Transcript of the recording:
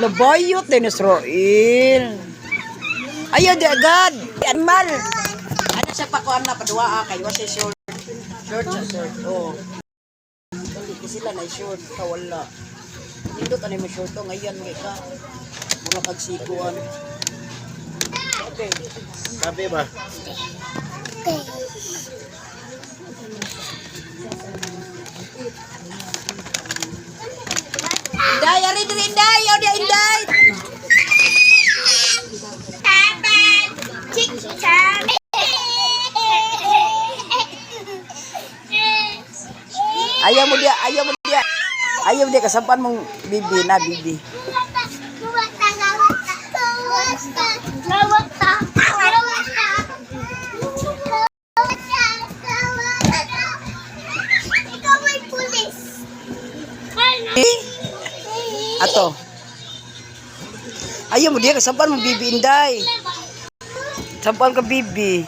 Labayot din Israel. Ayaw di agad. Animal. Ano siya pakuan na padua ah, kay wa siya short. Short siya short. Oh. Dali kasi sila na short ka wala. Nindot ani mo short to ngayon kay ka. Mura kag sikuan. Okay. Kape ba? Inday, ari diri Inday, ayaw di Inday. Ayaw mo dia, ayaw mo dia. Ayaw mo dia kasampan mong bibi na bibi. Ikaw ay pulis. Ato. Ayaw mo diya, kasampan mong bibi Inday. Sampan ka bibi.